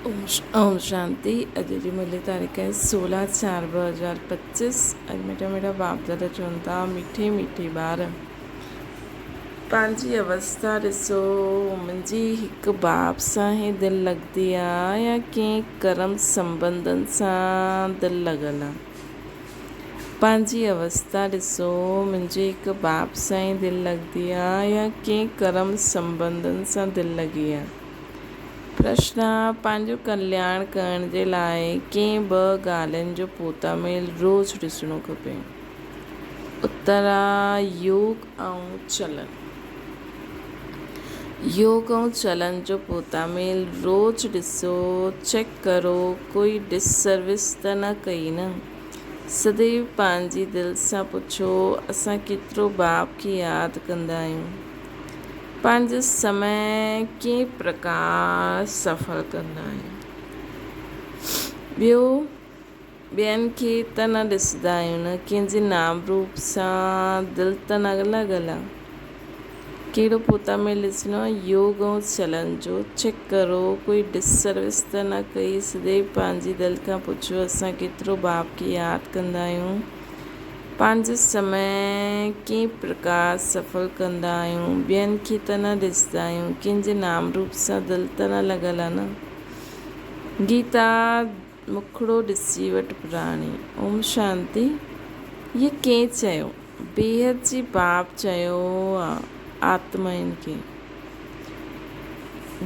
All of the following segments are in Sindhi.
اوم شانتي اڄ جي ملي تاريخ آهي 16 4 2025 اڄ مٺا مٺا باپ دادا چون ٿا مٺي مٺي ٻار پنهنجي اوسٿا ڏسو منهنجي هڪ باپ سان ئي دل لڳندي آ يا ڪنهن ڪرم سنبنڌن سان دل لڳل آ پنهنجي اوسٿا ڏسو منهنجي هڪ باپ سان ئي دل لڳندي آ يا ڪنهن ڪرم سنبنڌن سان دل لڳي آ پرشن، پنهنجو ڪلياڻ ڪرڻ جي لاء ڪنهن ٻه ڳالهين جو پوتاميل روز ڏسڻو کپي. اتر، يوگ ۽ چلن. يوگ ۽ چلن جو پوتاميل روز ڏسو، چيڪ ڪرو، ڪوئي ڊس سروس ته نه ڪئي نه؟ سديو پنهنجي دل سان پڇو، اسان ڪيترو باپ کي ياد ڪندا آهيون؟ پنهنجو سمي ڪنهن پرڪار سڦل ڪندا آهيون. ٻيو ٻين کي ته نه ڏسندا آهيون نه ڪنهن جي نام روپ سان دل ته نه لڳل آ. ڪهڙو پوتا ۾ ڏسڻو آ يوگ ۽ چلن جو چيڪ ڪرو ڪوئي ڊس سروس ته نه ڪئي سديو پنهنجي دل کان پڇو اسان ڪيترو باپ کي ياد ڪندا آهيون. پنهنجو سمي ڪنهن پرڪار سڦل ڪندا آهيون، ٻين کي ته نه ڏسندا آهيون، ڪنهن جي نام روپ سان دل ته نه لڳل آهي نه. گيتا مکڙو ڏسي وٽ پراڻي. اوم شانتي. هيء ڪنهن چيو؟ بيحد جي باپ چيو آ آتمائن کي.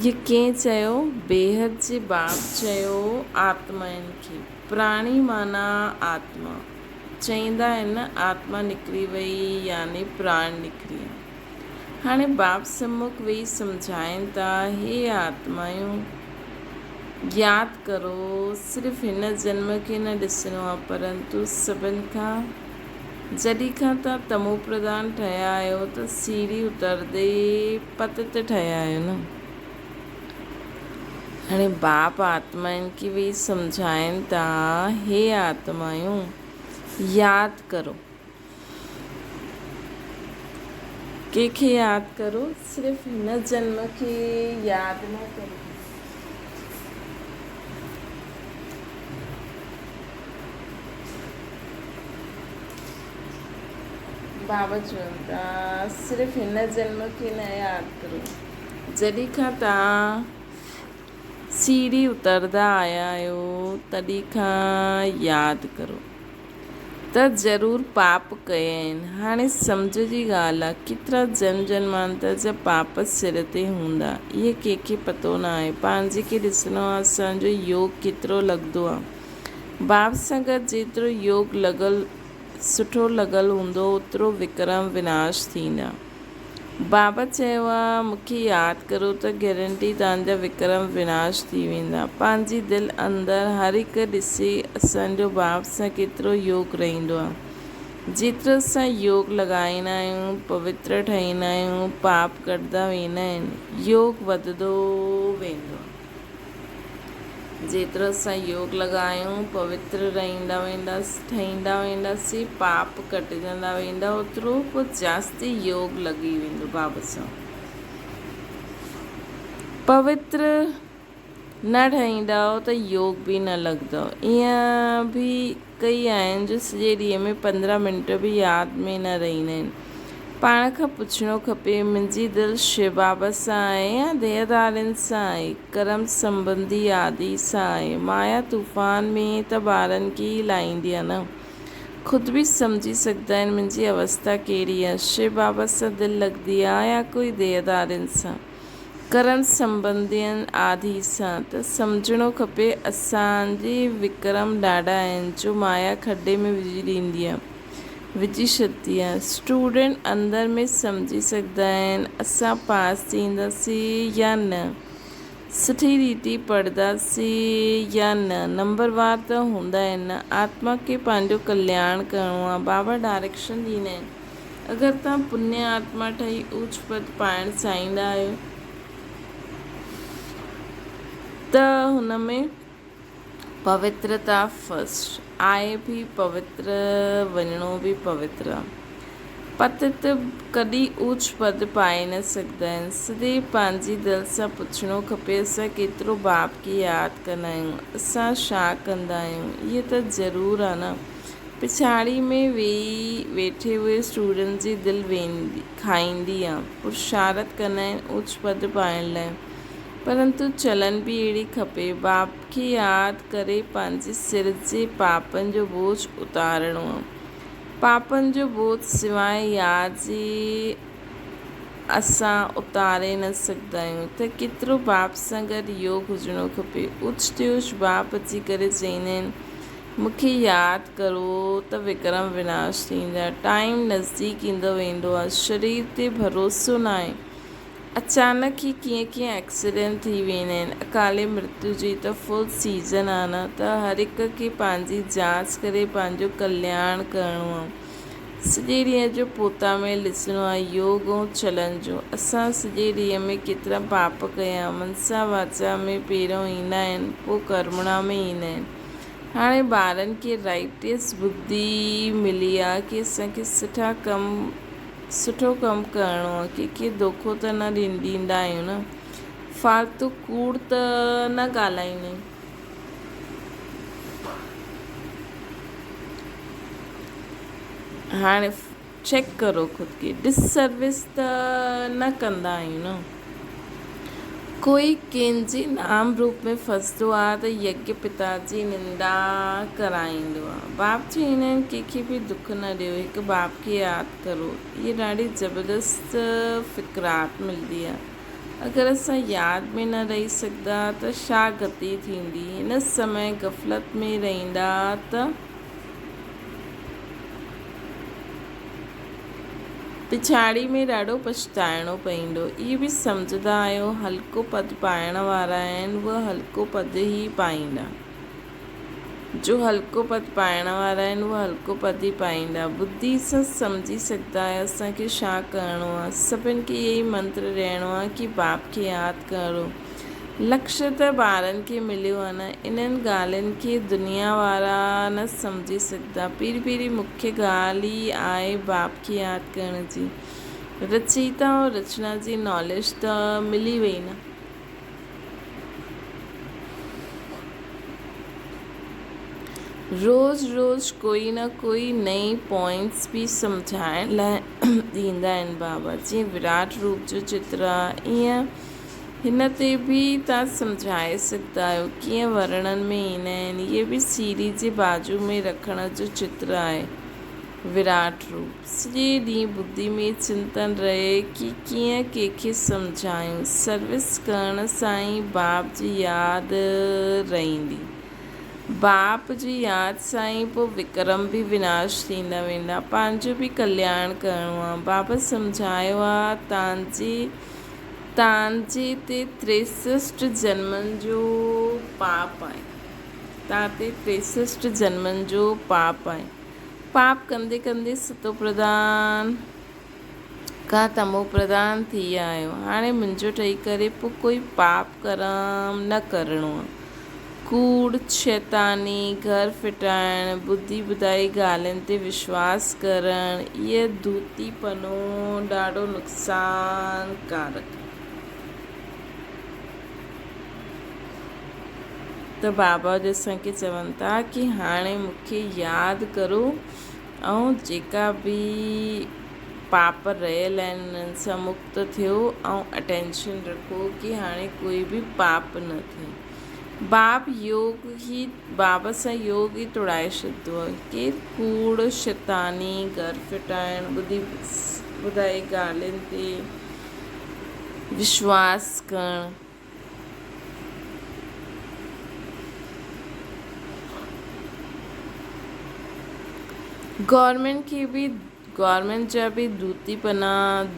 هيء ڪنهن چيو؟ بيحد جي باپ چيو آتمائن کي. پراڻي معنيٰ آتما. چئيندا آهن نه آتما نڪري وئي يعني پراڻ نڪري ويا. هاڻي باپ سمک ويهي سمجهائين ٿا هي آتمايون ياد ڪرو صرف هن جنم کي نه ڏسڻو آهي پرنتو سڀن کان جڏهن کان توهان تمو پرڌان ٺهيا آهيو ته سيڙهي اترندي پتت ٺهيا آهيو نه. هاڻي باپ آتمائن کي ويهي سمجهائين ٿا، هي آتمايون! ياد ڪرو. ڪنهن کي ياد ڪرو؟ صرف هن جنم کي ياد نه ڪرو. بابا چون ٿا، صرف هن جنم کي نه ياد ڪرو. جڏهن کان توهان سيڙهي اترندا آيا آهيو، تڏهن کان ياد ڪرو ته ضرور پاپ ڪيا آهن. هاڻي سمجهه جي ڳالهه آهي، ڪيترا جنم جنمانتر جا پاپ سر تي هوندا، اهي ڪنهن کي پتو نه آهي. پنهنجي کي ڏسڻو آهي، اسان جو يوگ ڪيترو لڳندو آهي. باپ سان گڏ جيترو يوگ لڳل سٺو لڳل هوندو، اوترو وڪرم وناش ٿيندا. بابا چيو آ، مون کي ياد ڪرو ته گيرنٽي توهان جا وڪرم وناش ٿي ويندا. پنهنجي دل اندر هر هڪ ڏسي اسان جو باپ سان ڪيترو يوگ رهندو آ. جيترو اسان يوگ لڳائيندا آهيون، پوتر ٺهيندا آهيون، پاپ ڪٽندا ويندا آهن، يوگ وڌندو ويندو آ. جيترو اسان يوگ لڳايون، پوتر رهندا وينداسين، ٺهيندا وينداسين، پاپ ڪٽجندا ويندا، اوترو پوء جاستي يوگ لڳي ويندو بابا سان. پوتر نه ٺهيندؤ ته يوگ به نه لڳندو. ائين به ڪئي آهن جو سڄي ڏينهن ۾ 15 منٽ به ياد ۾ نه رهندا آهن. پاڻ کان پڇڻو کپي، منهنجي دل شو بابا سان آهي يا ديهڌارين سان آهي، ڪرم سنٻنڌي آدي سان آهي. مايا طوفان ۾ ته ٻارن کي ئي لاهيندي آهي نه. خود به سمجهي سگهندا آهن منهنجي اوستا ڪهڙي آهي، شو بابا سان دل لڳندي آهي يا ڪوئي ديهڌارين سان. ڪرم سنٻنڌين آڌي سان ته سمجهڻو کپي اسان جي وڪرم ڏاڍا آهن جو مايا کڏي ۾ وجهي ڏيندي آ وجهي ڇڏندي آ اسٽوڊنٽ اندر ۾ سمجهي سگهندا آهن اسان پاس ٿينداسين يا نه سٺي ريتي پڙهنداسين يا نه نمبر وار ته هوندا آهن نه آتما کي پنهنجو ڪلياڻ ڪرڻو آ بابا ڊائريڪشن ڏيندا آهن. اگر توهان پڃ آتما ٺهي اوچ پد پائڻ چاهيندا آهيو ته هن ۾ پوترتا فرسٽ آهي به پوتر وڃڻو به پوتر آ. پتت ڪڏهن اوچ پد پائي نه سگهندا آهن. سديو پنهنجي دل سان پڇڻو کپي اسان ڪيترو باپ کي ياد ڪندا آهيون؟ اسان ڇا ڪندا آهيون؟ اهي ته ضرور آ نه. پڇاڙي ۾ ويهي ويٺي اهي اسٽوڊنٽس جي دل ويندي کائيندي آ. پرشارت ڪندا آهن اوچ پد پائڻ لاء. پرنتو چلن به اهڙي کپي. باپ کي ياد ڪري پنهنجي سر جي پاپن جو بوجهه اتارڻو آ. پاپن جو بوجھ سواء ياد جي اسان اتاري نه سگهندا آهيون ته ڪيترو باپ سان گڏ يوگ هجڻو کپي. اوچتي اوچ باپ اچي ڪري چئيندا آهن مون کي ياد ڪرو ته وڪرم وناش ٿيندا. ٽائيم نزديڪ ايندو ويندو آهي. شرير تي ڀروسو ناهي. اچانڪ ئي ڪيئن ڪيئن ايڪسيڊنٽ ٿي ويندا آهن. اڪالي مرتيو جي ته فل سيزن آ نه ته هر هڪ کي پنهنجي جاچ ڪري پنهنجو ڪلياڻ ڪرڻو آ. سڄي ڏينهن جو پوتا ۾ ڏسڻو آ يوگ ۽ چلن جو. اسان سڄي ڏينهن ۾ ڪيترا پاپ ڪيا. منسا واچا ۾ پهريون ايندا آهن پو ڪرمڻا ۾ ايندا آهن. هاڻي ٻارن کي رائٽيس ٻڌي ملي آ ڪي اسان کي سٺا ڪم سٺو ڪم ڪرڻو آ ڪنهن کي دوکو ته نه ڏيندا آهيون نه فالتو ڪوڙ ته نه ڳالهائيندا آهيون. هاڻي چيڪ ڪرو خود کي ڊس سروس ته نه ڪندا آهيون نه. ڪوئي ڪنهن جي نام روپ ۾ ڦسندو آ ته يگيه پتا جي نندا ڪرائيندو آ. باپ چئيندا آهن ڪنهن کي به دک نه ڏيو هڪ باپ کي ياد ڪرو. هيء ڏاڍي زبردست فڪرات ملندي آ. اگر اسان ياد ۾ نه رهي سگهندا ته ڇا گتي ٿيندي. هن سمي غفلت ۾ رهندا ته. پڇاڙي ۾ ڏاڍو پڇتائڻو پئيندو. اهي به سمجهندا آهيو هلڪو پد پائڻ وارا آهن اهي هلڪو پد ئي پائيندا. جو هلڪو پد پائڻ وارا آهن اهي هلڪو پد ئي پائيندا. ٻڌي سان سمجهي سگهندا آهيو اسان کي ڇا ڪرڻو آهي. سڀن کي اهي ئي منتر ڏيڻو آهي ڪي باپ کي ياد ڪرو. لڪش ته ٻارن کي مليو آ نه. انهن ڳالهين کي دنيا وارا نه سمجهي سگهندا. پهرين پهرين مکيه ڳالهه ئي آهي باپ کي ياد ڪرڻ جي. رچيتا ۽ رچنا جي ناليج ته ملي وئي نه. روز روز ڪوئي نه ڪوئي نئين پوائنٽس به سمجهائڻ لاء ڏيندا آهن بابا. جيئن وراٽ روپ جو چتر آ ايئن هن تي به توهان سمجهائي سگهندا آهيو ڪيئن ورڻن ۾ ايندا آهن. هيء به سيڙهي جي بازو ۾ رکڻ جو چتر آهي. وراٽ روپ. سڄي ڏينهن ٻڌي ۾ چنتن رهي ڪي ڪيئن ڪنهن کي سمجهايون. سروس ڪرڻ سان ئي باپ جي ياد رهندي. باپ جي ياد سان ئي پوء وڪرم به وناش ٿيندا ويندا. پنهنجو به ڪلياڻ ڪرڻو آهي. بابا سمجهايو آهي تان جي تان جي تي تريسسٽ جنمن جو پاپ آهي. تان تي تريسسٽ جنمن جو پاپ آهي. پاپ ڪندي ڪندي ستو پرڌان کان تمو پرڌان ٿي ويا آهيو. هاڻي منهنجو ٺهي ڪري پوء ڪوئي پاپ ڪرم نه ڪرڻو آهي. ڪوڙ، شيطاني، گهر ڦٽائڻ، ٻڌي ٻڌائي ڳالهين تي وشواس ڪرڻ، اهي ڌوتي پنو ڏاڍو نقصان ڪارڪ. ته بابا جي اسان کي چون ٿا ڪي هاڻي مون کي ياد ڪرو ۽ جيڪا به پاپ رهيل آهن انهن سان مڪت ٿيو ۽ اٽينشن رکو ڪي هاڻي ڪوئي به پاپ نه ٿئي. باب يوگ ئي باب سان يوگ ئي ٽوڙائي ڇڏندو آهي. ڪير ڪوڙ، شيطاني، گهر ڦٽائڻ، ٻڌي ٻڌائي ڳالهين تي وشواس ڪرڻ. گورنمينٽ کي به گورنمينٽ جا به دوتي پنا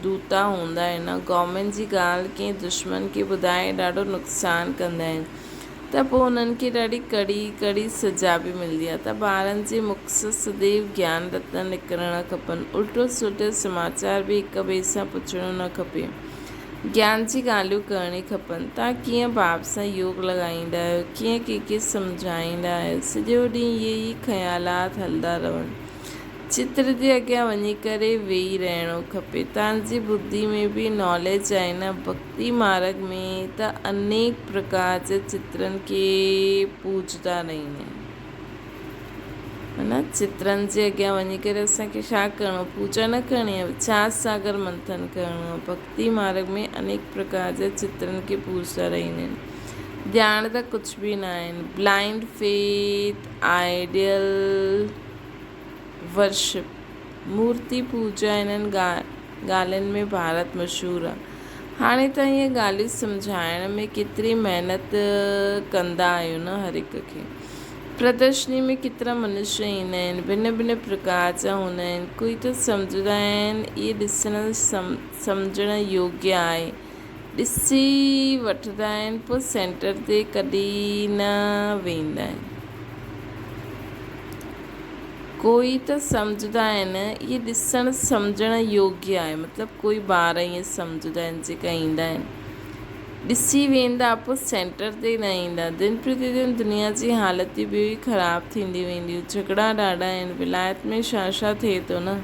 دوتا هوندا آهن گورنمينٽ جي ڳالهه ڪنهن دشمن کي ٻڌائي ڏاڍو نقصان ڪندا آهن ته پوء انهن کي ڏاڍي ڪڙي ڪڙي سزا به ملندي آهي ته ٻارن جي مک سان سديو گيان رتن نڪرڻ کپن الٽو سلٽو سماچار به هڪ ٻئي سان پڇڻو نه کپي گيان جي ڳالهيون ڪرڻي کپن توهان ڪيئن باپ سان يوگ لڳائيندا آهيو ڪيئن ڪنهن کي سمجهائيندا آهيو سڄو ڏينهن اهي ئي خيالات هلندا رهن. چتر جي اڳيان وڃي ڪري ويهي رهڻو کپي. توهان جي ٻڌي ۾ به ناليج آهي نه. ڀڳتي مارڳ ۾ ته انيڪ پرڪار جي چترن کي پوڄندا رهندا آهن. معنيٰ چترن جي اڳيان وڃي ڪري اسان کي ڇا ڪرڻو؟ پوڄا نه ڪرڻي آهي، ويچار ساگر منٿن ڪرڻو آهي. ڀڳتي مارڳ ۾ انيڪ پرڪار جي چترن کي پوڄندا رهندا آهن. ڄاڻندا ڪجهه به نه آهن. بلائنڊ فيٿ، آئيڊيل ورشپ، مورتي پوڄا انهن ڳالهين ۾ ڀارت مشهور آهي. هاڻي توهان اهي ڳالهيون سمجهائڻ ۾ ڪيتري محنت ڪندا آهيو نه هر هڪ کي. پردرشني ۾ ڪيترا منشيه ايندا آهن، ڀن ڀن پرڪار جا هوندا آهن. ڪوئي ته سمجهندا آهن اهي ڏسڻ سمجهڻ يوگيه آهي. ڏسي وٺندا آهن پوء سينٽر تي ڪڏهن نه ويندا آهن. ڪوئي ته سمجهندا آهن اهي ڏسڻ سمجهڻ يوگيه آهي مطلب ڪوئي ٻار ائين سمجهندا آهن جيڪا ايندا آهن ڏسي ويندا پوء سينٽر تي نه ايندا. دن پرتي دن دنيا جي حالت به خراب ٿيندي ويندي. جهڳڙا ڏاڍا آهن. ولايت ۾ ڇا ڇا ٿئي ٿو نه.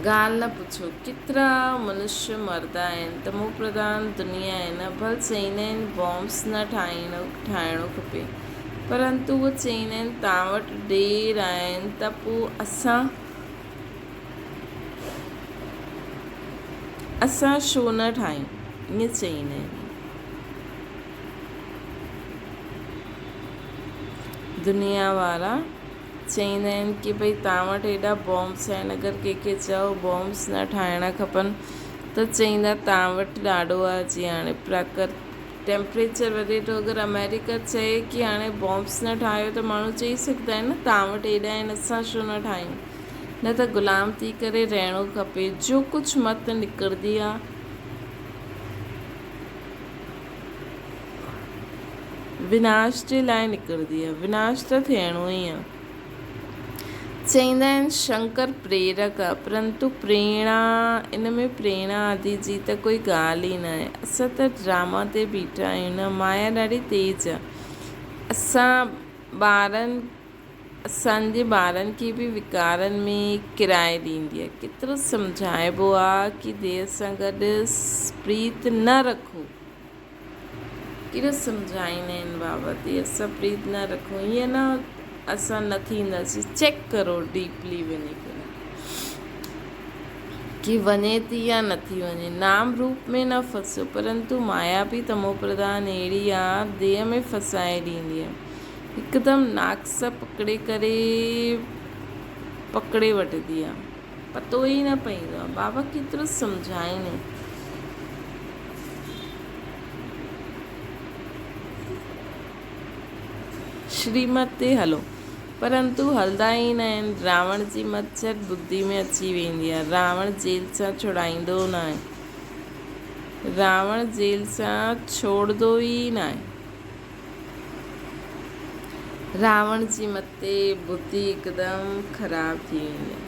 ڳالهه نه پڇو، ڪيترا منشيه مردا آهن. تمو پرڌان دنيا آهي نه، ڀل چئيندا آهن بامس نه ٺاهڻو کپي، پرنتو اهو چئيندا آهن توهان وٽ ڍير آهن ته پوء اسان ڇو نه ٺاهيون، ائين چئيندا آهن. دنيا وارا. چئيندا آهن ڪي ڀئي توهان وٽ ايڏا بامس آهن اگر ڪنهن کي چئو بامس نه ٺاهڻا کپن ته چئيندا توهان وٽ ڏاڍو آهي جي هاڻي پراڪر ٽيمپريچر وڌي ٿو اگر آمريڪا چئي ڪي هاڻي بامس نه ٺاهيو ته ماڻهو چئي سگهندا آهن نه توهان وٽ ايڏا آهن اسان ڇو نه ٺاهيون نه ته غلام ٿي ڪري رهڻو کپي جو ڪجهه مت نڪرندي آهي وناش جي لاء نڪرندي آهي. وناش ته ٿيڻو ئي آهي. چئيندا آهن شنڪر پريرڪ آهي پرنتو پريڻا ان ۾ پريڻا آدي جي ته ڪوئي ڳالهه ئي ناهي. اسان ته ڊراما تي بيٺا آهيون نه مايا ڏاڍي تيز آهي. اسان ٻارن اسان جي ٻارن کي به وڪارن ۾ ڪرائي ڏيندي آهي. ڪيترو سمجهائبو آهي ڪي ديهه سان گڏ پريت نه رکو. ڪيڏو سمجهائيندا آهن بابا ديهه سان پريت نه رکو ائين نه اسان نه ٿينداسين چيڪ ڪرو ڊيپلي وڃي ڪري ڪي وڃي ٿي يا نٿي وڃي. نام روپ ۾ نه ڦسو پرنتو مايا به تمو پرڌان اهڙي آهي ديهه ۾ ڦسائي ڏيندي آهي. هڪدم ناڪ سان پڪڙي ڪري پڪڙي وٺندي آ. پتو ئي نه پئيندو آ. بابا ڪيترو سمجهائين. شريمت تي هلو. پرنتو هلندا ئي نه آهن. راوڻ جي مت جهٽ ٻڌي ۾ اچي ويندي آ. راوڻ جيل سان ڇڙائيندو ناهي. راوڻ جيل سان ڇوڙندو ئي ناهي. راوڻ جي متي ٻڌي هڪدم خراب ٿي ويندي آهي.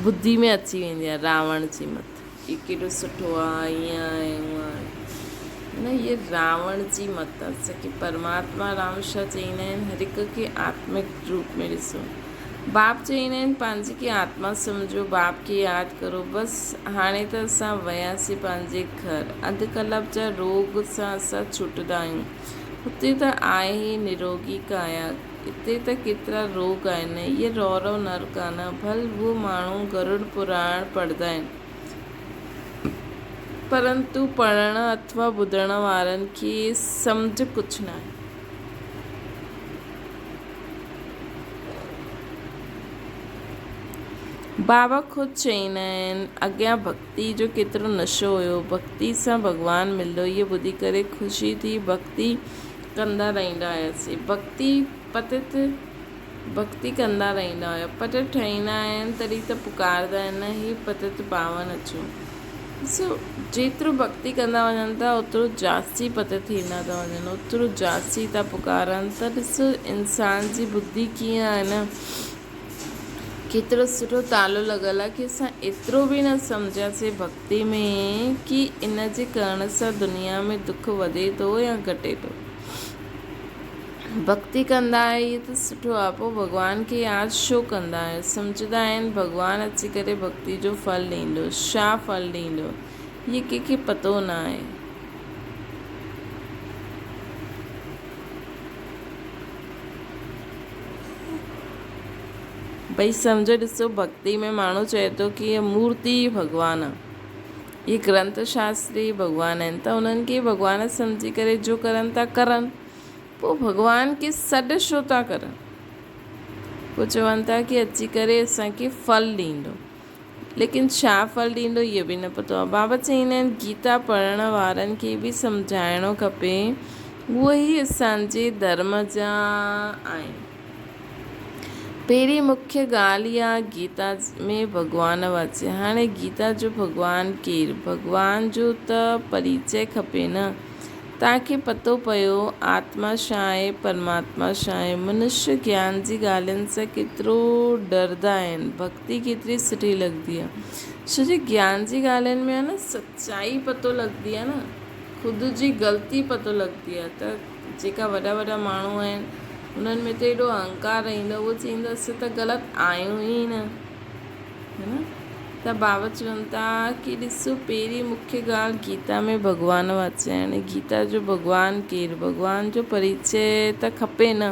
ٻڌي ۾ اچي ويندي آهي راوڻ جي مت. هي ڪيڏو سٺو آهي، ائين آهي، هونئن آهي. نه هيء راوڻ جي مت آهي. اسان کي پرماتما رام شاهه چئيندا آهن هر هڪ کي آتمڪ روپ ۾ ڏسو. باپ چئيندا آهن پنهنجي کي آتما سمجهو، باپ کي ياد ڪرو. بس هاڻي ته اسان وياسين پنهنجي گهر. اڌ ڪلپ جا روڳ سان اسان ڇٽندا آهيون. هتي ته آهي ئي نروڳي ڪايا. هتي ته ڪيترا روڳ آهن. اهي رورو نرڪ آهن. ڀل اهو ماڻهو گرڙ پراڻ پڙهندا آهن. پرنتو پڙهڻ اٿوا ٻڌڻ وارن کي سمجهه ڪجهه ناهي. بابا خود چئيندا آهن، اڳيان ڀڳتي جو ڪيترو نشو هيو، ڀڳتي سان ڀڳوان ملندو، اهو ٻڌي ڪري خوشي ٿي ڀڳتي ڪندا رهندا هياسين. ڀڳتي پتت ڀڳتي ڪندا رهندا هيا. پتت ٺهيندا آهن تڏهن ته پڪاردا آهن نه هي پتت پاون اچو. ڏسو جيترو ڀڳتي ڪندا وڃن ٿا اوترو جاستي پتت ٿيندا ٿا وڃن اوترو جاستي ٿا پڪارن ته ڏسو انسان جي ٻڌي ڪيئن آهي نه ڪيترو سٺو تالو لڳل آهي ڪي اسان ايترو به نه سمجهياسين ڀڳتي ۾ ڪي ان جي ڪرڻ سان دنيا ۾ دک وڌي ٿو يا گهٽي ٿو. ڀڳتي ڪندا آهيو اهو ته سٺو آهي پوء ڀڳوان کي ياد ڇو ڪندا آهيو؟ سمجهندا آهن ڀڳوان اچي ڪري ڀڳتي جو ڦل ڏيندو. ڇا ڦل ڏيندو؟ اهو ڪنهن کي پتو نه آهي. ڀئي سمجهو ڏسو ڀڳتي ۾ ماڻهو چئي ٿو ڪي هيء مورتي ئي ڀڳوان آهي. اهي گرنٿ شاستر ئي ڀڳوان آهن ته انهن کي ڀڳوان سمجهي ڪري جو ڪرن ٿا ڪرن. پوء ڀڳوان کي سڏ ڇو ٿا ڪرن؟ پوء چون ٿا ڪي اچي ڪري اسان کي ڦل ڏيندو. ليڪن ڇا ڦل ڏيندو اهو به نه پتو آهي. بابا چئيندا آهن گيتا پڙهڻ وارن کي به سمجهائڻو کپي. اهي ئي اسان جي ڌرم جا آهن. پهرين مکيه ڳالهه اها گيتا ۾ ڀڳوان واچي. هاڻي گيتا جو ڀڳوان ڪير؟ ڀڳوان جو ته پريچئه کپي نه. توهان کي پتو پيو آتما ڇا آهي، پرماتما ڇا آهي. منشيه گيان جي ڳالهين سان ڪيترو ڏرندا آهن. ڀڳتي ڪيتري سٺي لڳندي آهي. ڇو جو گيان جي ڳالهين ۾ آهي نه سچائي پتو لڳندي آهي نه خود جي غلطي پتو لڳندي آهي ته جيڪا وڏا وڏا ماڻهو آهن انهن ۾ ته ايڏو اهنڪار رهندو آهي اهو چئيندو اسين ته غلط آهيون ئي نه. ها نه ته بابا چون ٿا ڪي ڏسو پهرين مکيه ڳالهه گيتا ۾ ڀڳوان واچي هاڻي گيتا جو ڀڳوان ڪير ڀڳوان جو پريچي ته کپي نه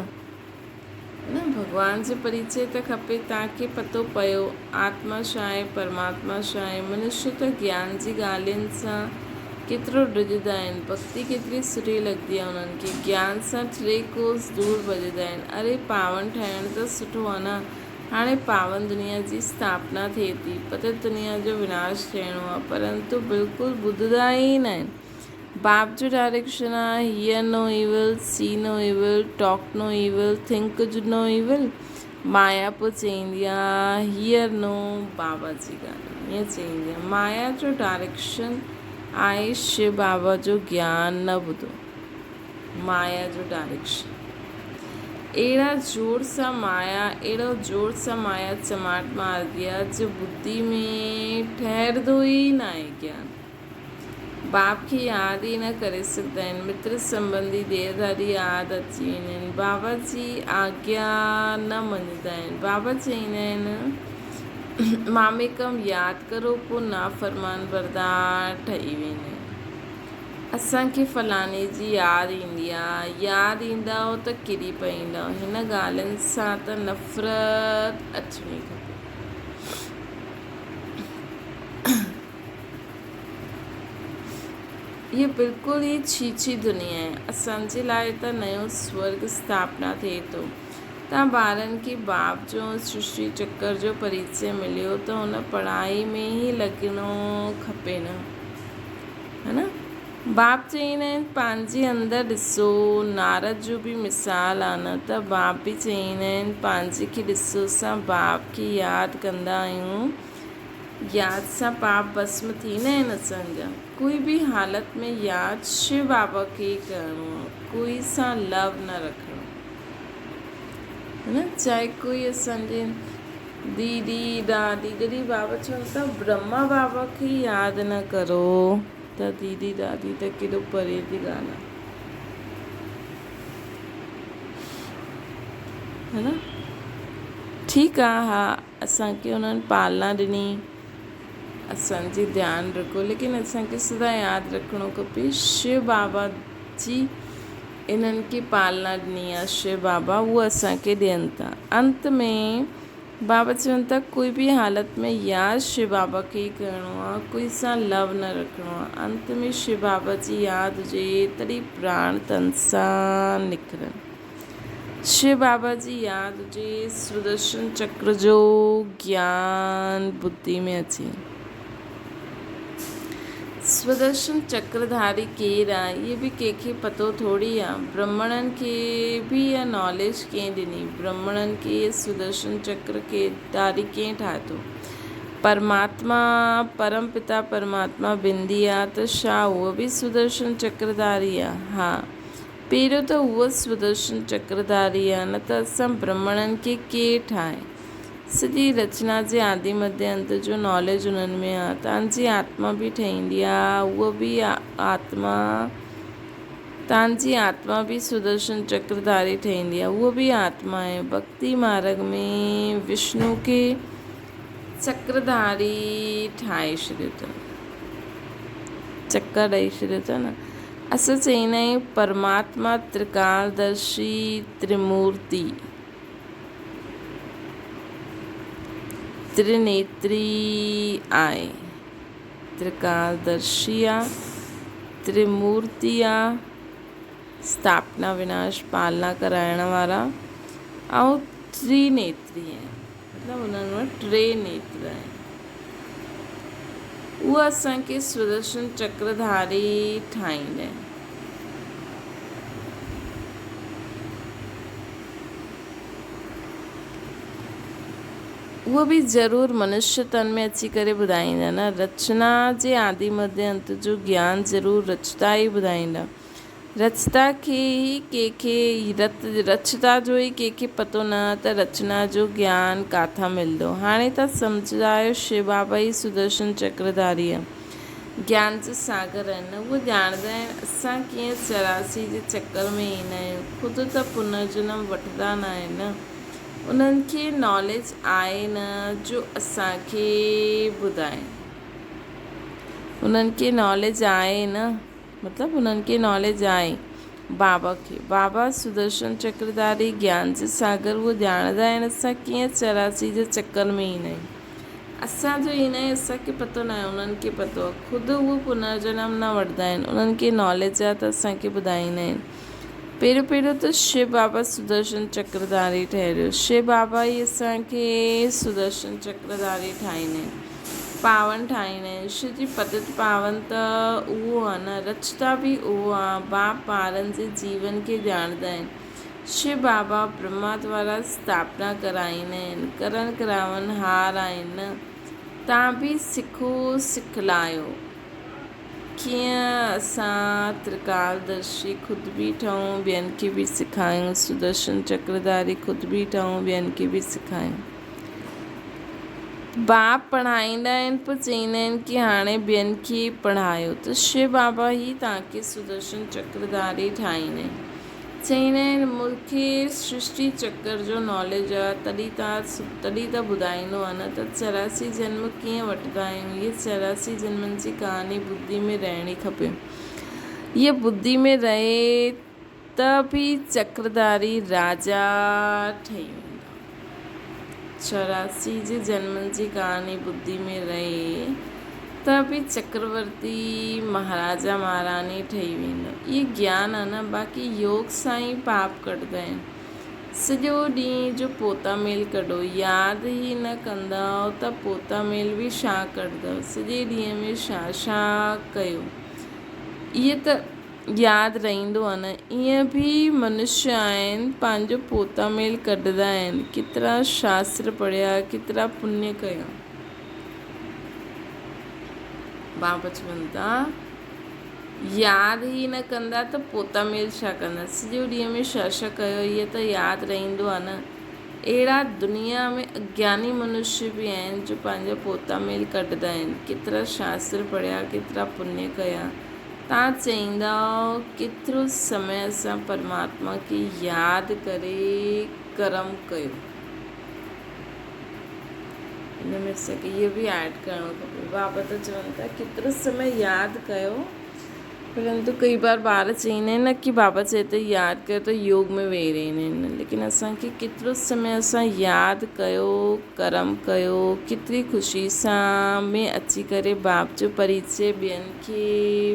نه ڀڳوان جو پريچي ته کپي تان کي پتو پيو آتما ڇا آهي پرماتما ڇا آهي منشي ته گيان جي ڳالهين سان ڪيترو ڊڄندا آهن ڀڳتي ڪيتري سٺي لڳندي آهي انهن کي گيان سان ٽي ڪوس دور ڀڄندا آهن اري پاون ٺاهڻ ته سٺو آهي نه هاڻي پاون دنيا جي اسٿاپنا ٿئي ٿي، پتت دنيا جو وناش ٿيڻو آ، پرنتو بلڪل ٻڌندا ئي ناهن. باپ جو ڊائريڪشن آ، hear no evil, see no evil, talk no evil, think no evil. مايا پوء چئيندي آ، هيئر نو بابا جي ڳالهه ائين چئيندي آ. مايا جو ڊائريڪشن آهي شو بابا جو گيان نه ٻڌو. مايا جو ڊائريڪشن. اهڙا زور سان مايا اهڙو زور سان مايا چماٽ مارندي آ جو ٻڌي ۾ ٺهرندو ئي ناهي گيان باپ کي ياد ئي نه ڪري سگهندا آهن متر سنٻنڌي ديهڌاري ياد اچي ويندا آهن بابا جي آگيا نه مڃندا آهن بابا چئيندا آهن ماميڪم ياد ڪرو پوء نافرمان بردار ٺهي ويندا آهن. اسان کي فلاڻي جي ياد ايندي آ. ياد ايندؤ ته ڪري پئيندؤ. هن ڳالهين سان ته نفرت اچڻي کپي. هيء بلڪل ئي ڇي ڇي دنيا آهي. اسان جي لاء ته نيو سورڳ اسٿاپنا ٿئي ٿو. تان ٻارن کي باپ جو ۽ سرشٽي چڪر جو پريچي مليو ته هن پڙهائي ۾ ئي لڳڻو کپي نه. ها نه؟ باپ چئيندا آهن پنهنجي اندر ڏسو، نارد جو به مثال آ نه ته باپ به چئيندا آهن پنهنجي کي ڏسو اسان باپ کي ياد ڪندا آهيون ياد سان پاپ ڀسم ٿيندا آهن اسان جا ڪوئي به حالت ۾ ياد شو بابا کي ئي ڪرڻو آ ڪوئي سان لو نه رکڻو ها نه چاهي ڪوئي اسان جي ديدي ڏاڏي جڏهن بابا چون ٿا برهما بابا کي ياد نه ڪرو ته ديدي ڏاڏي ته ڪيڏو پري جي ڳالهه آهي نه ٺيڪ آ ها اسان کي انهن پالنا ڏني اسان جي ڌيان رکو ليڪن اسان کي سدا ياد رکڻو کپي شو بابا جي انهن کي پالنا ڏني آ شو بابا اهو اسان کي ڏين ٿا انت ۾ بابا چون ٿا ڪوئي به حالت ۾ ياد شو بابا کي ئي ڪرڻو آ ڪوئي سان لو نه رکڻو آ انت ۾ شو بابا جي ياد هجي تڏهن پراڻ تن سان نڪرن شو بابا جي ياد هجي سودرشن چڪر جو گيان ٻڌي ۾ اچي. سودرشن چڪرڌاري ڪير آ اهي به ڪنهن کي پتو ٿوري آ. برهمڻن کي به اها ناليج ڪنهن ڏني؟ برهمڻن کي اهي سودرشن چڪر ڌاري ڪنهن ٺاهيو؟ پرماتما پرم پتا پرماتما بندي آ ته ڇا اهو به سودرشن چڪرڌاري آ؟ ها پهريون ته اهو سودرشن چڪرڌاري آ نه ته اسان برهمڻن کي ڪير ٺاهي؟ سڄي رچنا جي آدي مڌي انت جو ناليج انهن ۾ آ. تان جي آتما به ٺهيندي آ، اهو به آتما توهان جي آتما به سدرشن چڪرڌاري ٺهندي آهي. اهو به آتما آهي. ڀڳتي مارڳ ۾ وشنو کي چڪرڌاري ٺاهي ڇڏيو اٿن. چڪر ڏئي ڇڏيو اٿن. اسان چئيندا آهيون پرماتما ترڪالدرشي ترمورتي ترنيتري آهي. ترڪالدرشي آ، ترمورتي آ، اسٿاپنا وناش پالنا ڪرائڻ وارا ۽ ترنيتري آهن. مطلب انهن وٽ ٽي نيتر آهن. اهي اسان کي سدرشن چڪرڌاري ٺاهيندا آهن. اهو به ضرور منشيه تن ۾ اچي ڪري ٻڌائيندا نه. رچنا جي آدي مڌيه انت جو گيان ضرور رچتا ئي ٻڌائيندا. رچتا کي ئي ڪنهن کي رت رچتا جو ئي ڪنهن کي پتو نه ته رچنا جو گيان ڪاٿان ملندو. هاڻي تان سمجهندا آهيو شو بابا ئي سدرشن چڪرڌاري گيان جو ساگر آهن. اهو ڄاڻندا آهن اسان ڪيئن 84 جي چڪر ۾ ايندا آهيون. خود ته پنرجنم وٺندا نه آهن نه. انهن کي ناليج آهي نه جو اسان کي ٻڌائين. انهن کي ناليج آهي نه. مطلب انهن کي ناليج آهي بابا کي. بابا سدرشن چڪرڌاري گيان جي ساگر اهو ڄاڻندا آهن اسان ڪيئن 84 جي چڪر ۾ ايندا آهيون. اسان جو ايندا آهيون اسان کي پتو ناهي انهن کي پتو آهي. خود اهو پنرجنم نه وٺندا آهن انهن کي ناليج آهي ته اسان کي ٻڌائيندا آهن. پهريون پهريون ته شو بابا سدرشن چڪرڌاري ٺهريو. شو بابا ئي اسان کي سدرشن چڪرڌاري ٺاهيندا آهن. پاون ٺاهيندا آهن. شو جي پتت پاون ته اهو آهي نه. رچتا به اهو آهي. باپ ٻارن جي جيون کي ڄاڻندا آهن. شو بابا برهما دوارا اسٿاپنا ڪرائيندا آهن. ڪرڻ ڪراون هار آهن نه. تان به سکو سکلايو. ڪيئن اسان ترڪالدرشي خود به ٺهون ٻين کي به سکايون، سدرشن چڪرڌاري خود به ٺهون ٻين کي به سکايون. باپ پڙهائيندا آهن پوء چئيندا آهن ڪي هاڻي ٻين کي پڙهايو ته شو بابا ئي توهان کي سدرشن چڪرڌاري ٺاهيندا آهن. چئيندا آهن مون کي سرشٽي چڪر جو ناليج آ تڏهن تان تڏهن ته ٻڌائيندو آ نه ته 84 جنم ڪيئن وٺندا آهيون هيء 84 جنمن جي ڪهاڻي ٻڌي ۾ رهڻي کپي هيء ٻڌي ۾ رهي ته به چڪرڌاري راجا ٺهي ويندا 84 جي جنمن جي ڪهاڻي ٻڌي ۾ رهي ته به چڪرورتي مهاراجا مهاراڻي ٺهي ويندو. اهي گيان آ نه، باقي يوگ سان ئي پاپ ڪڍندا آهن. سڄو ڏينهن جو پوتا ميل ڪڍو، ياد ئي نه ڪندؤ ته پوتا ميل به ڇا ڪڍندؤ. سڄي ڏينهن ۾ ڇا ڇا ڪيو، اهي ته ياد رهندو آ نه. ائين به منشيه آهن، پنهنجو پوتا ميل ڪڍندا آهن. ڪيترا شاستر پڙهيا، ڪيترا پڃ ڪيا. بابا چون ٿا، ياد ئي نه ڪندا ته پوتا ميل ڇا ڪندا؟ سڄو ڏينهن ۾ ڇا ڇا ڪيو اهي ته ياد رهندو آهي نه. اهڙا دنيا ۾ اگياني منشي به آهن جو پنهنجا پوتا ميل ڪڍندا آهن. ڪيترا شاستر پڙهيا، ڪيترا پڃ ڪيا. تان چئيندؤ ڪيترو سمي اسان پرماتما کي ياد ڪري ڪرم ڪيو. ان ۾ اسان کي اهو به ايڊ ڪرڻو کپي. بابا ته چون ٿا ڪيترو سمي ياد ڪيو پرنتو ڪئي بار ٻار چئيندا آهن نه ڪي بابا چئي ٿو ياد ڪيو ته يوگ ۾ ويهي رهندا آهن ليڪن اسان کي ڪيترو سمي اسان ياد ڪيو ڪرم ڪيو ڪيتري خوشي سان ۾ اچي ڪري باپ جو پريچي ٻين کي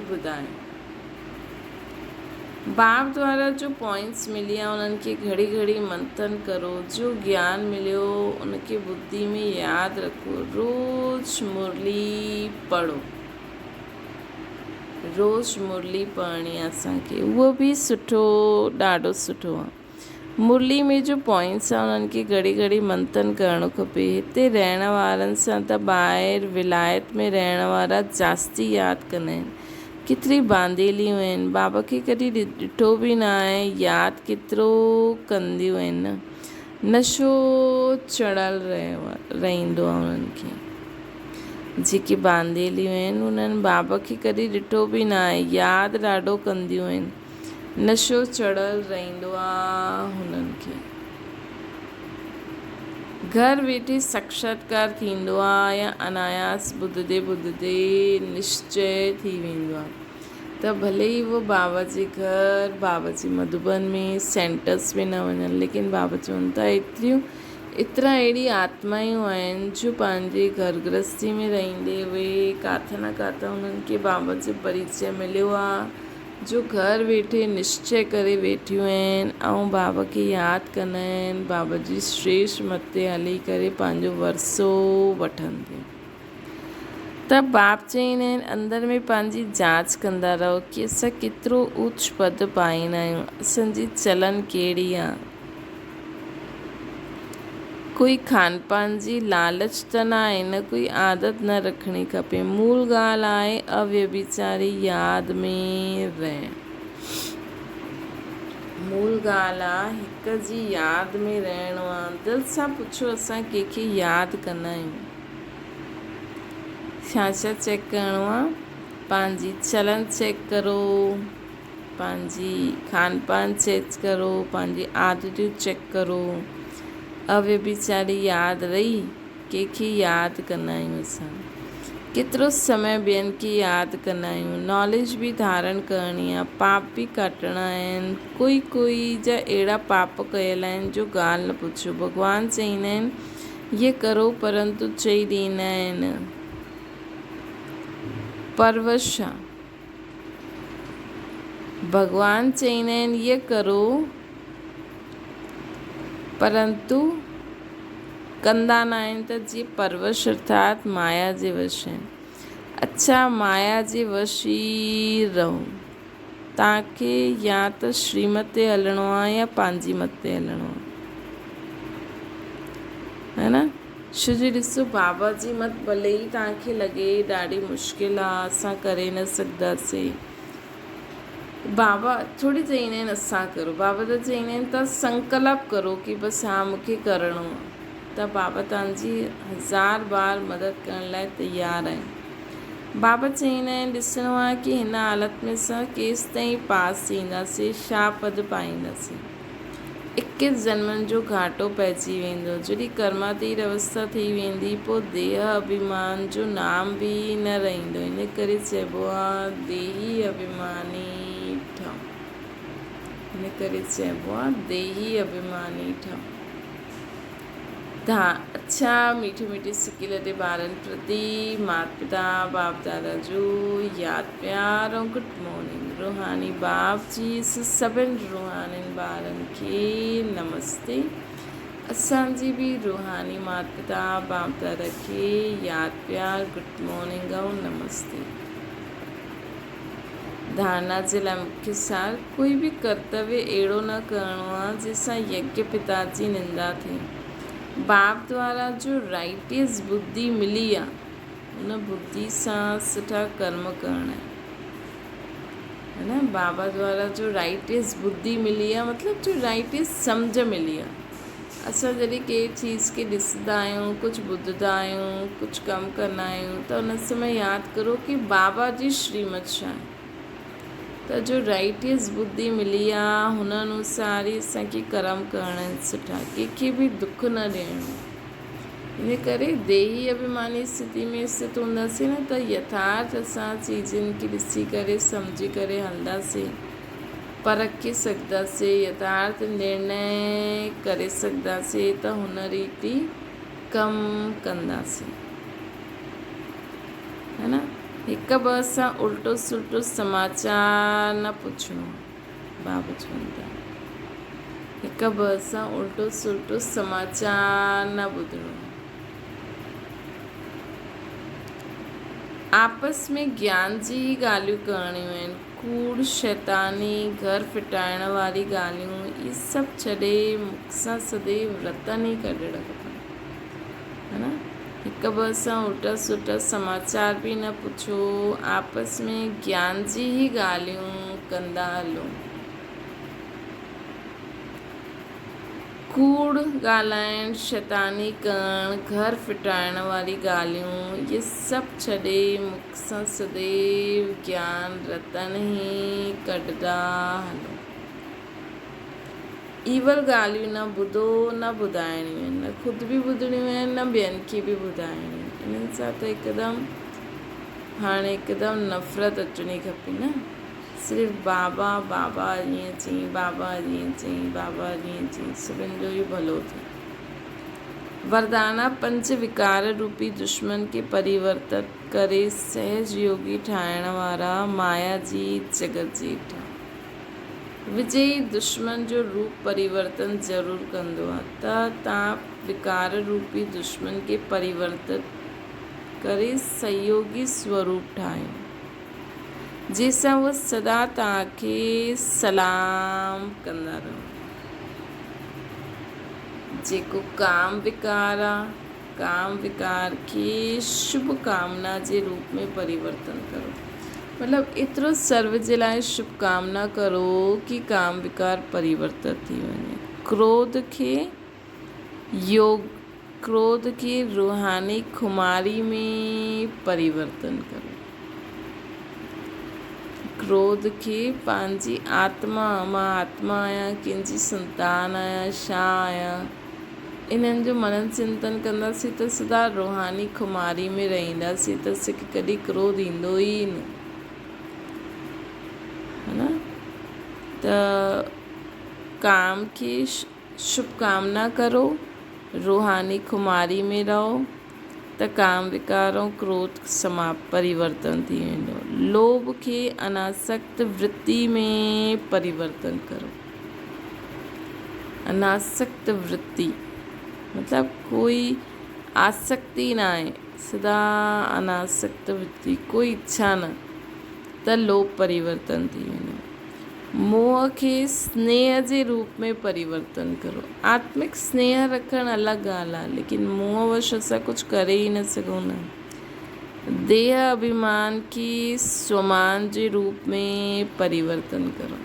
ٻڌايو. باب دوارا جو پوائنٽس مليا انهن کي گهڙي گهڙي منٿن ڪرو جو گيان مليو ان کي ٻڌي ۾ ياد رکو روز مرلي پڙهو روز مرلي پڙهڻي آ اسان کي اهو به سٺو ڏاڍو سٺو آ. مرلي ۾ جو پوائنٽس آ انهن کي گهڙي گهڙي منٿن ڪرڻو کپي. هتي رهڻ وارن سان ته ٻاهر ولايت ۾ رهڻ وارا جاستي ياد ڪندا آهن. ڪيتري بانديليون آهن. بابا کي ڪڏهن ڏٺو به نه آهي ياد ڪيترو ڪنديون آهن نه. نشو چڙهيل رهندو آ انهن کي. جيڪي بانديليون آهن انهن بابا کي ڪڏهن ڏٺو به نه آهي ياد ڏاڍو ڪنديون آهن. نشو چڙهيل رهندو آ هنن کي. گهر ويٺي ساڪشاتڪار ٿيندو آ يا اناياس ٻڌندي ٻڌندي نشچي ٿي ويندو آ ته ڀلي ئي اهو بابا جي گهر، بابا جي مڌوبن ۾ سينٽرس ۾ نه وڃن ليڪن بابا چون ٿا ايتريون ايترا اهڙي آتمائون آهن جو پنهنجي گهر گرهستي ۾ رهندي اهي ڪاٿان نه ڪاٿان انهن کي بابا جو پريچي مليو آ جو گهر ويٺي نشچي ڪري ويٺيون آهن ۽ بابا کي ياد ڪندا آهن بابا جي شريش مت تي هلي ڪري پنهنجو ورثو وٺن ٿيون ته باب چئيندا آهن اندر ۾ پنهنجي جاچ ڪندا رهو ڪي اسان ڪيترو اوچ پد پائيندا آهيون اسان جي چلن ڪهڙي آ. ڪوئي کان پان جي لالچ ته ناهي نه ڪوئي عادت نه رکڻي کپي مول ڳالهه آهي اويڀيچاري ياد ۾ رهڻ مول ڳالهه آ هڪ جي ياد ۾ رهڻو آ دل سان پڇو اسان ڪنهن کي ياد ڪندا آهيون ڇا ڇا چيڪ ڪرڻو آ پنهنجي چلن چيڪ ڪرو. پنهنجي کان پان چيڪ ڪرو، پنهنجي عادتون چيڪ ڪرو. اويڀيچاري ياد رهي، ڪنهن کي ياد ڪندا آهيون اسان. ڪيترو سمي ٻين کي ياد ڪندا آهيون. ناليج به ڌارڻ ڪرڻي آهي، پاپ به ڪاٽڻا آهن. ڪوئي ڪوئي جا اهڙا پاپ ڪيل آهن جو ڳالهه نه پڇو. ڀڳوان چئيندا آهن هيء ڪرو پرنتو چئي ڏيندا آهن پرورش آ. ڀڳوان چئيندا آهن يي ڪرو پرنتو ڪندا نه آهن ته جي پرورش ارٿات مايا جي وش آهن. اڇا مايا جي وش ئي رهو. توهان کي يا ته شريمت تي هلڻو آهي يا پنهنجي مت تي هلڻو آهي. هي نه؟ ڇو جو ڏسو بابا جي مت ڀلي ئي توهان کي لڳي ڏاڍي مشڪل آ اسان ڪري نه سگهنداسين بابا ٿوري چئيندا آهن اسان ڪرو بابا ته چئيندا آهن توهان سنڪلپ ڪرو ڪي بس ها مون کي ڪرڻو آ ته بابا توهان جي هزار بار مدد ڪرڻ لاء تيار آهن بابا چئيندا آهن ڏسڻو آ ڪي هن حالت ۾ اسان ڪيستائين پاس ٿينداسين ڇا پد پائينداسين. اڪيس جنمن جو گهاٽو پئجي ويندو. جڏهن ڪرماتيت اوسٿا ٿي ويندي، پوء ديهه اڀيمان جو نام به نه رهندو. ان ڪري چئبو آ ديهي اڀيماني ٺهه. ان ڪري چئبو آ ديهي اڀيماني ٺهه. ڌا اڇا ميٺي ميٺي سڪي لڏي ٻارن پرتي مات پتا باپ دادا جو ياد پيار ۽ گڊ مارننگ روحاني باپ جي سڀن روحانين ٻارن کي نمستي اسان جي به روحاني مات پتا باپ دادا کي ياد پيار گڊ مارننگ ۽ نمستي. ڌارنا جي لاء مکيه سار، ڪوئي به ڪرتويه اهڙو نه ڪرڻو آ جنهن سان يگيه پتا جي نندا ٿئي. باپ دوارا جو رائٽيس ٻڌي ملي آ، ان ٻڌي سان سٺا ڪرم ڪرڻا آهن. هي نه؟ بابا دوارا جو رائٽيس ٻڌي ملي آ مطلب جو رائٽيس سمجهه ملي آ. اسان جڏهن ڪنهن چيز کي ڏسندا آهيون، ڪجهه ٻڌندا آهيون، ڪجهه ڪم ڪندا آهيون ته ان سمي ياد ڪرو ڪي بابا جي شريمت ڇا آهي ته جو رائٽيس ٻڌي ملي آ هن انوسار ئي اسان کي ڪرم ڪرڻا آهن سٺا ڪنهن کي به دک نه ڏيڻو ان ڪري ديهي اڀيماني اسٿتي ۾ اسٿت هونداسين نه ته يٿارٿ اسان چيزن کي ڏسي ڪري سمجهي ڪري هلنداسين. پرکي سگهنداسين، يٿارٿ نرڻي ڪري سگهنداسين ته هن ريت ئي ڪم ڪنداسين. هي نه؟ هڪ ٻه سان الٽو سلٽو سماچار نه پڇڻو. بابا چون ٿا. هڪ ٻه سان الٽو سلٽو سماچار نه ٻڌڻو. آپس ۾ گيان جي ئي ڳالهيون ڪرڻيون آهن. ڪوڙ، شيطاني، گهر ڦٽائڻ واري ڳالهيون، اهي سڀ ڇڏي مک سان سديو رتن ئي ڪڍڻ کپن. ها نه؟ هڪ ٻه سان الٽا سلٽا سماچار به نه پڇو، آپس ۾ گيان جي ئي ڳالهيون ڪندا هلو. ڪوڙ ڳالهائڻ، شيطاني ڪرڻ، گهر ڦٽائڻ واري ڳالهيون، اهي سڀ ڇڏي مک سان سديو گيان رتن ئي ڪڍندا هلو. ايول ڳالهيون نه ٻڌو نه ٻڌائڻيون آهن، نه خود به ٻڌڻيون آهن نه ٻين کي به ٻڌائڻيون آهن. انهن سان ته هڪدم هاڻي هڪدم نفرت اچڻي کپي نه. صرف بابا بابا ائين چئين بابا ائين چئين بابا ائين چئين سڀن جو ئي ڀلو ٿئي. وردانا پنچ وڪار روپي دشمن کي پريورتت ڪري سهج يوگي ٺاهڻ وارا مايا جيت جڳت جيت ٺاهه. وجئي دشمن جو روپ پريورتن ضرور ڪندو آ ته تان وڪار روپي دشمن کي پريورتت ڪري سهيوگي سوروپ ٺاهيو. جنهن سان هو سدا توهان کي سلام ڪندا رهن. جيڪو ڪام وڪار آ، ڪام وڪار کي شڀ ڪامنا جي روپ ۾ پريورتن ڪرو. مطلب ايترو سرو جي لاء شڀ ڪامنا ڪرو ڪي ڪام وڪار پريورتت ٿي وڃي. ڪروڌ کي يوگ ڪروڌ کي روحاني خماري ۾ پريورتن ڪرو. ڪروڌ کي پنهنجي آتما، مان آتما آهيان، ڪنهن جي سنتان آهيان، ڇا آهيان، انهن جو منن چنتن ڪنداسين ته سدا روحاني خماري ۾ رهنداسين ته اسان کي ڪڏهن ڪروڌ ايندو ئي نه. ها نه ته ڪام کي شڀ ڪامنا ڪرو، روحاني خماري ۾ رهو ته ڪام وڪار ۽ ڪروڌ سماپت، پريورتن، ٿي ويندو. لوڀ کي اناسڪت ورتي ۾ پريورتن ڪرو. اناسڪت ورتي مطلب ڪوئي آسڪتي ناهي، سدا اناسڪت ورتي، ڪوئي اڇا نه ته لوڀ پريورتن ٿي ويندو. موهه کي سنيهه جي روپ ۾ پريورتن ڪرو. آتمڪ سنيهه رکڻ الڳ ڳالهه آهي، ليڪن موهه وش اسان ڪجهه ڪري ئي نه سگهون نه. ديهه اڀيمان کي سومان جي روپ ۾ پريورتن ڪرو.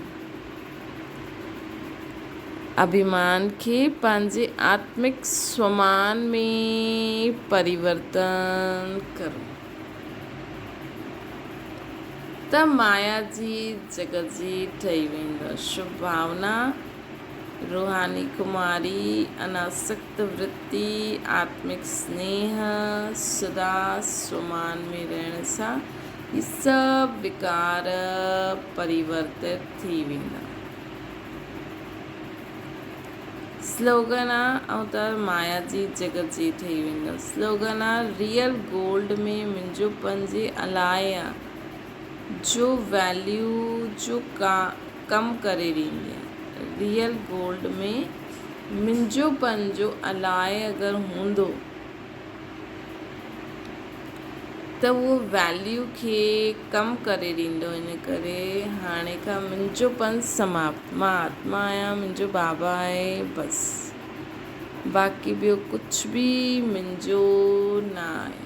اڀيمان کي پنهنجي آتمڪ سومان ۾ پريورتن ڪرو. ته مايا جي جڳت جي ٺهي ويندو. شڀ ڀاونا، روحاني ڪماري، اناسڪت ورتي، آتمڪ سنيهه، سدا سومان ۾ رهڻ سان هي سڀ وڪار پريورتت ٿي ويندا. سلوگن آ ۽ ته مايا جي جڳت جي ٺهي ويندو. سلوگن آ ريئل گولڊ ۾ منهنجو پنهنجي الاء آ جو ويليو جو ڪم ڪري ڏيندي آ. ريئل گولڊ ۾ منهنجو پنهنجو الاء اگر هوندو. ته اهو ويليو کي ڪم ڪري ڏيندو ان ڪري هاڻي کان منهنجو پن سماپت مان آتما آهيان منهنجو بابا آهي بس باقي ٻيو ڪجهه به منهنجو نه آهي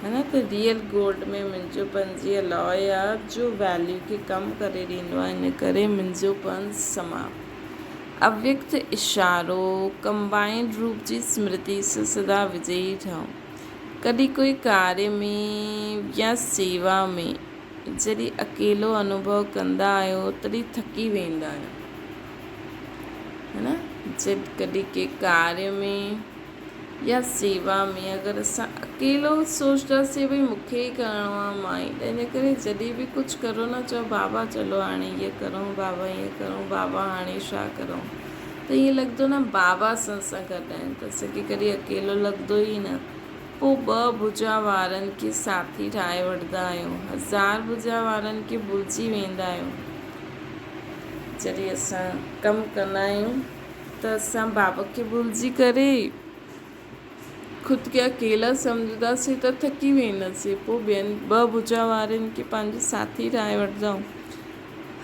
ها نه ته ريئل گولڊ ۾ منهنجو پن جي الاء آ جو ويليو کي ڪم ڪري ڏيندو آهي ان ڪري منهنجو پن سماپت. اويڪت اشارو، ڪمبائنڊ روپ جي سمرتي سان سدا وجئي ٺهو. ڪڏهن ڪوئي ڪاريه ۾ يا سيوا ۾ جڏهن اڪيلو انوڀو ڪندا آهيو تڏهن ٿڪي ويندا آهيو. ها نه؟ جڏهن ڪڏهن ڪنهن ڪاريه ۾ يا سيوا ۾ اگر اسان اڪيلو سوچداسين ڀئي مون کي ئي ڪرڻو آهي مان ئي ته ان ڪري جڏهن به ڪجهه ڪرو نه چئو بابا چلو هاڻي هيئن ڪرون بابا هيئن ڪرون بابا هاڻي ڇا ڪرون ته ائين لڳندو نه بابا اسان سان گڏ آهن ته اسان کي ڪڏهن اڪيلو لڳندو ئي نه پوء ٻه ڀجا وارن کي ساٿي ٺاهي وٺندا آهيون هزار ڀجا وارن کي ڀلجي ويندا آهيون جڏهن اسان ڪم ڪندا آهيون ته اسان بابا کي ڀلجي ڪري خود کي اڪيلا سمجهنداسين ته ٿڪي وينداسين پوء ٻين ٻه ڀجا وارن کي پنهنجو ساٿي ٺاهي وٺندا آهيون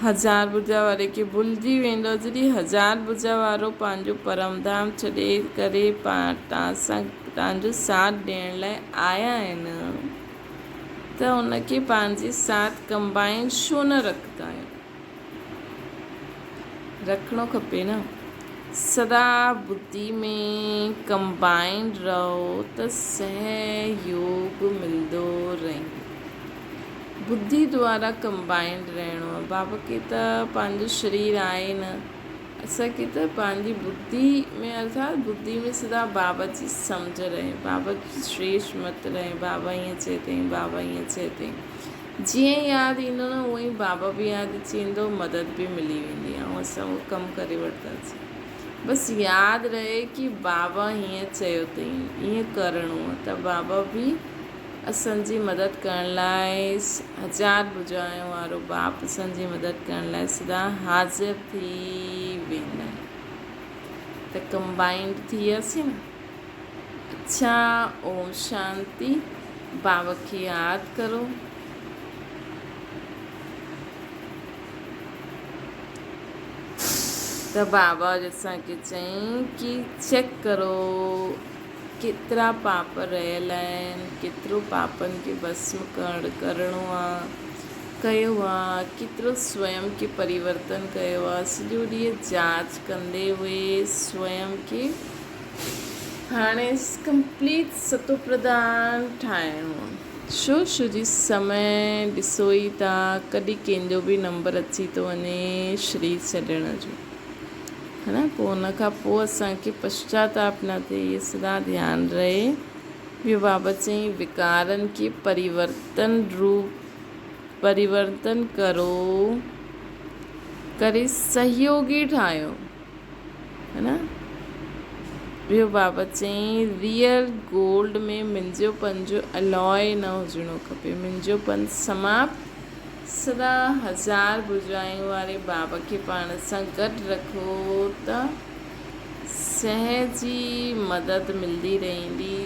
هزار ڀجا واري کي ڀلجي ويندو جڏهن هزار ڀجا وارو پنهنجو پرم ڌام ڇڏي ڪري توهان سان توهان جو ساٿ ڏيڻ لاء آيا آهن ته ان کي پنهنجي ساٿ ڪمبائن ڇو نه رکندا آهيو. رکڻو کپي نه. سدا ٻڌي ۾ ڪمبائنڊ رهو ته سهيوگ ملندو رهندو. ٻڌي دوارا ڪمبائنڊ رهڻو آهي. بابا کي ته پنهنجو شرير آهي نه. اسان کي ته پنهنجي ٻڌي ۾ ارٿات ٻڌي ۾ سدا بابا جي سمجهه رهي. بابا جي شريش مت رهي. بابا ائين چئي اٿئي، بابا ائين چئي اٿئي. جيئن ئي ياد ايندو نه اونئن ئي بابا به ياد اچي ويندو، مدد به ملي ويندي ۽ اسان اهو ڪم ڪري وٺنداسين. بس ياد رهي ڪي بابا هيئن چيو اٿئي، ائين ڪرڻو آهي ته بابا به اسان جي مدد ڪرڻ لاء هزار ڀجايون وارو باپ اسان جي مدد ڪرڻ لاء سدا حاضر ٿي ويندا آهن ته ڪمبائنڊ ٿي وياسين نه. اڇا اوم شانتي بابا کي ياد ڪرو. ته بابا اسان کي چيائين ڪي چيڪ ڪرو ڪيترا پاپ رهيل آهن ڪيترو پاپن کي ڀسم ڪرڻو آ ڪيو آ ڪيترو سويم کي پريورتن ڪيو آ سڄو ڏينهن جاچ ڪندي هئي سويم کي هاڻي ڪمپليٽ ستوپرڌان ٺاهڻو آ. شو شو جي سمي ڏسو ئي ٿا ڪڏهن ڪنهن جو به نمبر اچي ٿو وڃي شرير ڇڏڻ جو ها نه پوء ان کان پوء اسان کي پشچاتاپ نه ٿئي اهي سدا ڌيان رهي ٻيو بابا چئين وڪارن کي پريورتن روپ پريورتن ڪرو ڪري سهيوگي ٺاهيو ها نه ٻيو بابا چيائين ريئل گولڊ ۾ منهنجو پن جو الوء نه هجڻو کپي منهنجو پن سماپت سدا هزار ڀجايون واري بابا کي پاڻ سان گڏ رکو ته سهج ئي مدد ملندي رهندي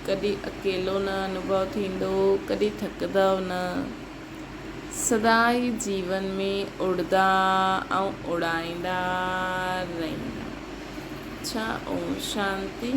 ڪڏهن اڪيلو نه انوڀو ٿيندو ڪڏهن ٿڪندؤ نه. سدا ئي جيون ۾ اڙدا ۽ اڙائيندا رهندا. ڇا اوم شانتي.